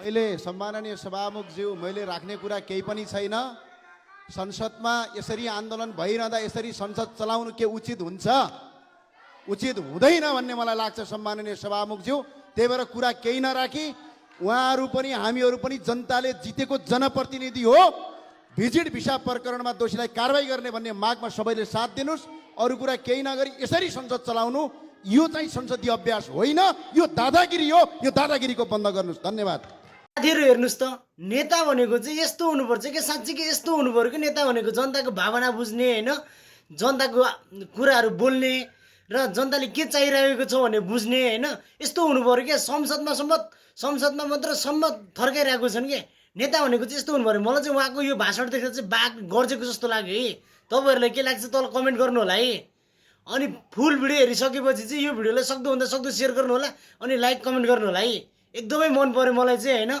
मैले सम्माननीय सभामुखज्यू मैले राख्ने कुरा केही पनि छैन। संसदमा यसरी आन्दोलन भइरहँदा यसरी संसद चलाउनु के उचित हुन्छ? उचित हुँदैन भन्ने मलाई लाग्छ सम्माननीय सभामुखज्यू। त्यही भएर कुरा केही नराखी उहाँहरू पनि हामीहरू पनि जनताले जितेको जनप्रतिनिधि हो। भिजिट भिसा प्रकरणमा दोषीलाई कारबाही गर्ने भन्ने मागमा सबैले साथ दिनुस्। अरू कुरा केही नगरी यसरी संसद चलाउनु यो चाहिँ संसदीय अभ्यास होइन, यो दादागिरी हो। यो दादागिरीको बन्द गर्नुस्। धन्यवाद। साथीहरू हेर्नुहोस् त, नेता भनेको चाहिँ यस्तो हुनुपर्छ कि साँच्चै कि यस्तो हुनु पर्यो कि नेता भनेको जनताको भावना बुझ्ने होइन, जनताको कुराहरू बोल्ने र जनताले के चाहिरहेको छ भने बुझ्ने होइन, यस्तो हुनु पर्यो क्या। संसदमा मात्र सम्मत थर्काइरहेको छन् कि नेता भनेको चाहिँ यस्तो हुनु पर्यो। मलाई चाहिँ उहाँको यो भाषण देखेर चाहिँ बाघ गर्जेको जस्तो लाग्यो है। तपाईँहरूलाई के लाग्छ तल कमेन्ट गर्नु होला है। अनि फुल भिडियो हेरिसकेपछि चाहिँ यो भिडियोलाई सक्दो भन्दा सक्दो सेयर गर्नु होला अनि लाइक कमेन्ट गर्नु होला है। एकदमै मन पर्यो मलाई चाहिँ होइन।